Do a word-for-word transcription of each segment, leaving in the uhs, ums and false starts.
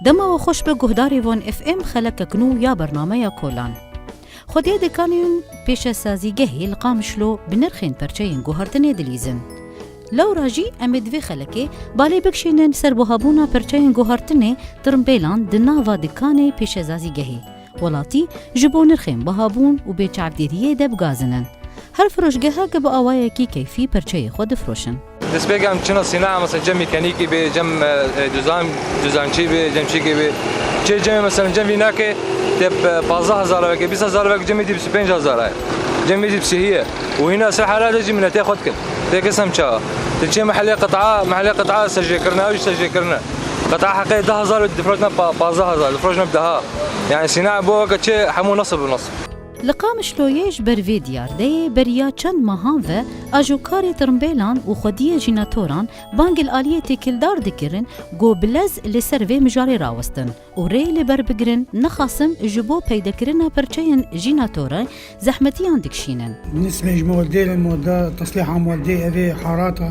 Dema we xweş be guhdarê Van F M, xelekek nû ya bernameya Kolan. Xwediyê dikanên pêşesazîgehê li Qamişlo bi nirxên perçeyên guhertinê dilîzin. Lewra jî em ê di vê xelekê balê bikişînin ser buhabûna perçeyên guhertinê tirimbêlan di nava dikanê pêşesazîgehê. Welatî ji bo nirxên bihabûn û bêçavdêriyê de bigazin in. Her firoşgeheke bi awayekî keyfî perçeyê xwe difiroşin. Destpêk em çina sîna, mesela cem mekanîkî bê, cem, e, e, duzan, duzançî bê, cem çîkê bê. Çê cemê mesela cem vînakê tê, e, pazdeh hezar weke, bîst hezar weke, cemê dî bîst û pênc hezar e. Cemê dî bîst û hî ye. Û hîna ser hela de jî minetê xwe dikin. Tê kes em çawa. Tê çê mehelê qita, mehelê qita sejêkirine, ew jî sejêkirine. Qita heqê deh hezar difroşne pa-, pazdeh hezar, difroşne bi deha. Yani sîna bo weke çê hemû nasib bi nasib. Li Qamişloyê ji ber vê diyardeyê beriya çend mehan ve ajokarê tirimbêlan û xwediyê jînatoran bang li aliyê têkildar dikirin ku bi lez li ser vê mijarê rawestin û rê li ber bigirin, nexasim ji bo peydekirina perçeyên jînatorê zehmetiyan dikişînin. Nisbê ji moldê li moda teslîha moldê evê harata.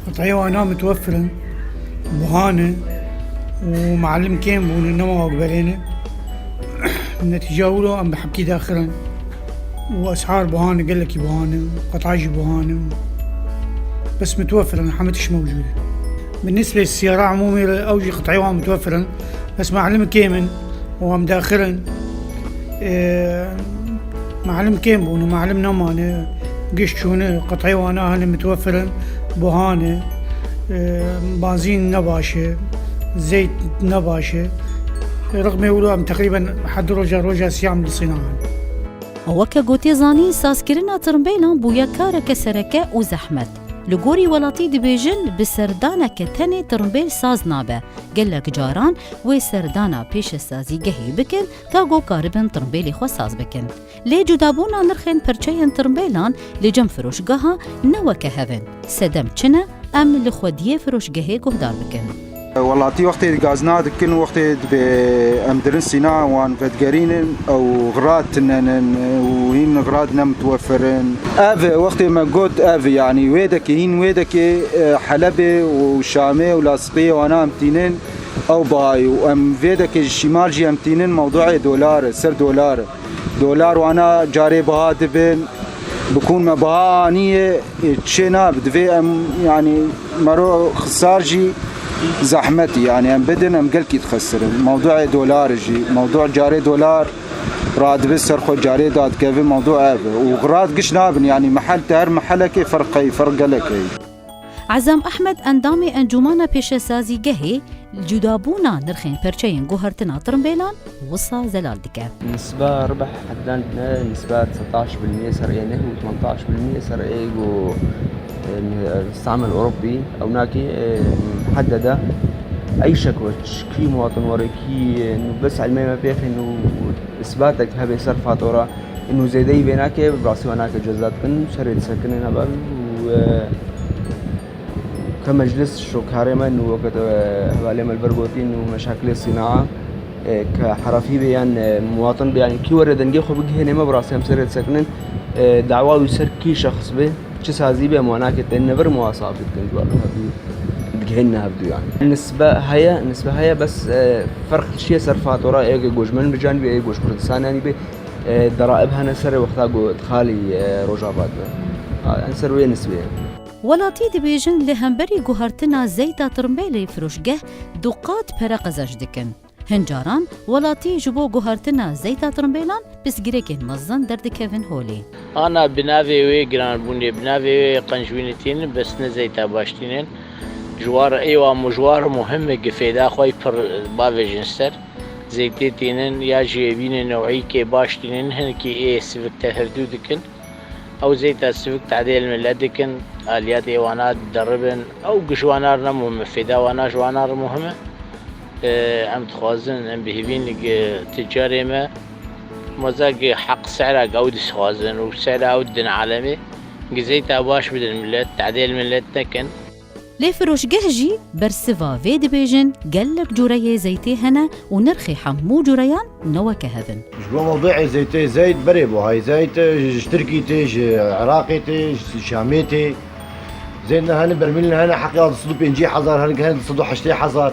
Qeteyê wana mitwefirin, buhane û mealim kêm bûne, nema wek berê ne. Netîca wilo em bi hepkî daxirin û esar buhane, gelekî buhane, qetay jî buhane. Bes mitwefirin, heme tişt mewcûd e. Bi nisbê siyara umûmî re ew jî qeteyê wan mitwefirin. Bes mealim kêm in û em daxirin. Ee, mealim kêm bûn û mealim nemane. Giş çûne, qeteyê wana hene mitwefirin, buhane, ee, benzîn ne baş e, zeyt ne baş e. Rixmê wilo em teqrîben hedi roja, roja siyam li sîna hene. Weke ku tê zanîn, sazkirina tirimbêlan bûye kareke sereke û zehmet. Li gorî welatî dibêjin, bi serdaneke tenê tirimbêl saz nabe. Gelek caran wê serdana pêşesazîgehê bikin, ta ku karibin tirimbêlê xwe saz bikin. Lê cudabûna nirxên perçeyên tirimbêlan li cem firoşgeha ne weke hev in. Sedem çi ne, em li xwediyê firoşgehê guhdar bikin. Welatî wextê gazna dikin, wextê dibê em dirin sîna wan vedigerînin, ew xirat tinenin û hîn xirat nemitwefirin. Ev wextê me got ev, yanî wê dekê, hîn wê dekê, e, Helebê û Şamê û Lasiqiyê wana em tînin, ew bahayî û em vê dekê ji şîmal jî em tînin mewduê dolar e, ser dolar e. Dolar wana carê biha dibin, bi kun me biha aniye, e, çê nabe. Divê em, yanî, mero xisar jî zehmet e. Yanî, em bidin, em gelkî dixesirin. Mewduê dolar jî, mewdu carê dolar radibe ser xwe, carê dadikeve, mewdu ev e. Û xirat giş nabin, yanî, mehel te her mehelekê ferq heye, ferq gelek heye. Ezam Ehmed, endamê Encûmana Pêşesazîgehê, cudabûna nirxên perçeyên guhertina tirimbêlan wisa zelal dike. Nisba ribh heddan ne, nisba setaş bil miyê ser ê neh û tmenteş bil miyê ser ê ku, e, istamel Ewropî, ew nakî, e, hedede. Ey şekwe, çi kî muwatin were, kî, e, nu bes ilmê me pêxîn û isbatek hebe ser fatura. Û zêdeyî vê nake, bi rastî we nake ceza dikin, serê disekinin heval û, e, ke meclis şokarê me nû weke te hevalê me li vir gotî nû meşakilê sînaa, e, ke herefî be yan, e, muwatin be, yanî kî were dengê xwe bigihênê me, bi rastî em serê disekinin, e, dawa wî ser kî şexs be, çi sazî be, em wana ke tên nevir muwasafî dikin ji wan hevdû, digihênine hevdû yanî. Nisbe heye, nisbe heye, bes, e, ferq çi ye ser fatura, ê ke gojmen bi can be, ê goj Kurdistanê yanî be, e, deraib hene serê wexta ku dixalî, e, Rojava dibe. Ha, em ser wê nisbê ye. Welatî dibêjin li hemberî guhertina zeyta tirimbêlê firoşgeh du qat pere qezenc dikin. Hin caran welatî ji bo guhertina zeyta tirimbêlan pirsgirêkên mezin derdikevin holê. Ana bi navê wê giranbûnê, bi navê wê qencbînê tînin, bes ne zeyta baş tînin. Ji war êwa mu-, ji war muhim e, gifêda xwe pir bavêjin ser. Zeytê tînin ya jî vînê newîkê baş tînin, hinekî ê sivik te hevdû dikin. Ew zeyta sivik tadê li milet dikin, aliyat ê wana dideribin. Ew giş wana re ne muhim e, fêda wana ji wana re muhim e. Em dixwazin, em bi hêvîn li ticarê me, meza gi heq sehra gi ew dixwazin û sehra ew didin alemê, gi zeyta baş bidin milet, tadê li milet nekin. Lê firoşgeh jî bersiva vê dibêjin, gelek cureyê zeytê hene û nirxê hemû cureyan ne weke hev in. Ji bo mewduê zeytê, zeyt berê buhayî, zeyt ji Tirkî tê, ji Iraqê tê, ji Şamê tê. Zeyt ne hene, bermîl ne hene, heqya du sed û pêncî hezar, hene hene du sed û heştê hezar.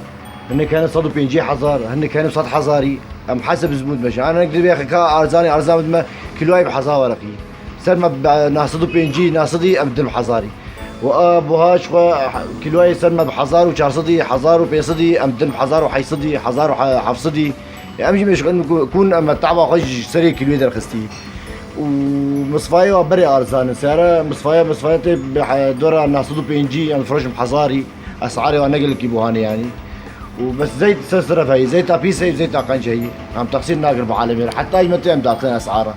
Hinek hene sed û pêncî hezar, hinek hene sed hezarî. Em heseb zimût meşin. Ana hinek dibê ka arzanî, arza bidme, kiloyê bi hezar werqî. Ser me bi neh sed û pêncî, neh sedî, em din bi hezarî. Û a buha ji xwe kiloyê ser me bi hezar û çar sedî, hezar û pênc sedî, em din bi hezar û heyt sedî, hezar û heft sedî. Em jî meşxulin ku, kun em tava xwe ji serê kiloyê derxistî. Û misvayê wa berê arzan in. Seyara misvaya, misvaya tê bi he-, dora neh sed û pêncî, em difiroşin bi hezarî. Esarê wa ne gelekî buhanê yanî. Û bes zeyt ser seref heyî, zeyta pîs heyî, zeyta qenc heyî. Em texsîr nakin bi alemê re. Heta hîmetê em daxin esara.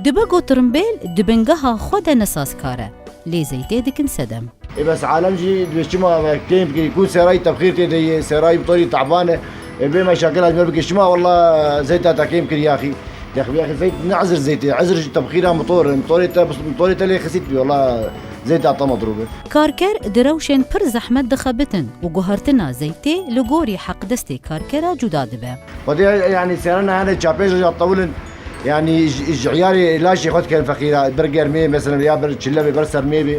Dibe ku tirimbêl di bingeha xwe de ne sazkar e, lê zeytê dikin sedem. Ê bes alem jî dibê çima me kêm kirî, ku serayî tebxîr tê de yê, serayî bi torî teban e. Ê bê me şakil ez me bike, çima walla zeyta te kêm kirî yaxî. Yaxî, yaxî zeyt ne ezir zeytê, ezir ji tebxîra motor, motorê te, motorê te lê xisît bî, walla zeyta te medrûb e. Karker di rewşên pir zehmet dixebitin û guhertina zeytê li gorî heqdestê karkera cuda dibe. Xwedê, yanî, serana hene çapê ji tewilin, yanî, ji, ji iyarê laşê xwe dikerin feqîra, bir germê, mesela, ya bir çile bê, bir sermê bê.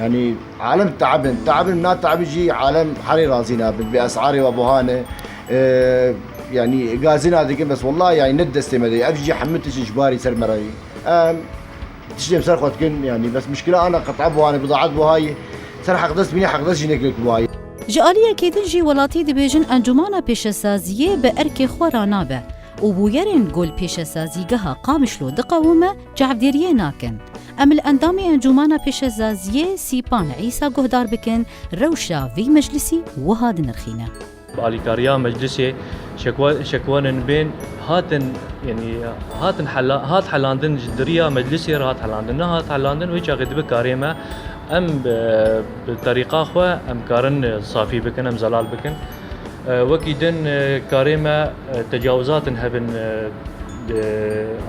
Yanî, alem te'ibin, te'ibin, na te'ibin jî alem herê razî nabin, bi esarê we buhane. E, yanî, gazîna dikin, bes, wellahî, yanî, ne destê me de, ev jî hemû tişt ji barî ser me re yî. Em, Tiştê em ser xwe dikin, yanî bes mişkila ana qet'a buhanê, bidaet buhayê. Ser heqdest bînî, heqdest jî nekirek buhayê. Ji aliyekê din jî welatî dibêjin Encûmana Pêşesaziyê bi erkê xwe ranabe û bûyerên ku li pêşesazîgeha Qamişlo diqewime çavdêriyê nakin. Em li endamê Encûmana Pêşesaziyê Sîpan Îsa guhdar bikin, rewşa vî meclisî wiha dinirxîne. Bi alîkariya meclisê şekwa-, şekwanên bên hatin, yanî hatin hela-, hat helandin, ji diriya meclisê re hat helandin. Nehat helandin, wê çaxê dibe karê me em bi, bi terîqa xwe em karin safî bikin, em zelal bikin. E, wekî din, e, karê me, e, tecawizatin hebin, e, di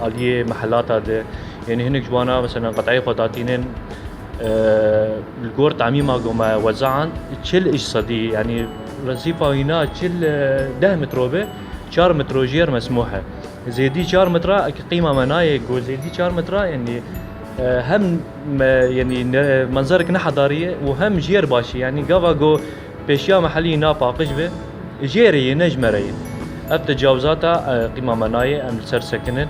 aliyê mehelata de. Yanî hinek ji wana, mesela, qet'eyê xwe datînin, e, li gor temîma ku me wezeand, çil ji sedî, yanî resîfa wîna çil, e, deh metro be, çar metro jêr mesmûh e. Zêdî çar metra, eke qîma me nayê ku zêdî çar metra, yanî, e, hem me, yanî ne, menzerek nehedarî ye û hem jêr başî. Yanî gava ku pêşiya mehelî napaqij be, jêrê ye, ne ji me re ye. Ev tecawizata, e, qîma me nayê, em li ser sekinin.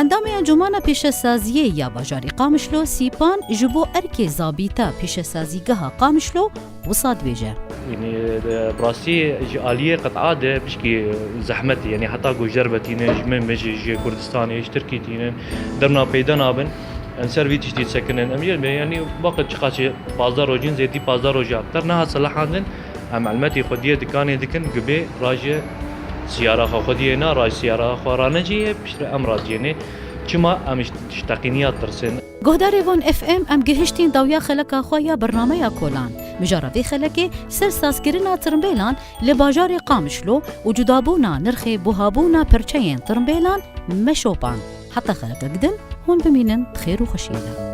Endamê Encûmana Pêşesaziyê ya bajarê Qamişlo Sîpan ji bo erkê zabîta pêşesazîgeha Qamişlo wisa dibêje. Yanî, e, bi rastî ji aliyê qet'a de pişkî zehmet e. Yanî heta ku ji derve tînin, ji min, min ji, ji Kurdistanê, ji Tirkî tînin, derna peyda nabin. Em ser vî tiştî sekinin. Em jê, yanî, waqt çiqas pazdeh rojîn, zêdî pazdeh roja ter nehat selehandin. Em elmetî xwediyê dikanê dikin, gubê raje siyara xwe xwediyê na, raj siyara xwe ranecîye, piştre em raziyênê. Çima em ji, ji teqîniya tirsin? Guhdarê Van F M, em gihiştîn dawiya xeleka xwe ya bernameya kolan. Mijara vê xelekê ser sazkirina tirimbêlan li bajarê Qamişlo û cudabûna nirxê buhabûna perçeyên tirimbêlan me şopand. Heta xelekek din, hûn bimînin di xêr û xweşiyê de.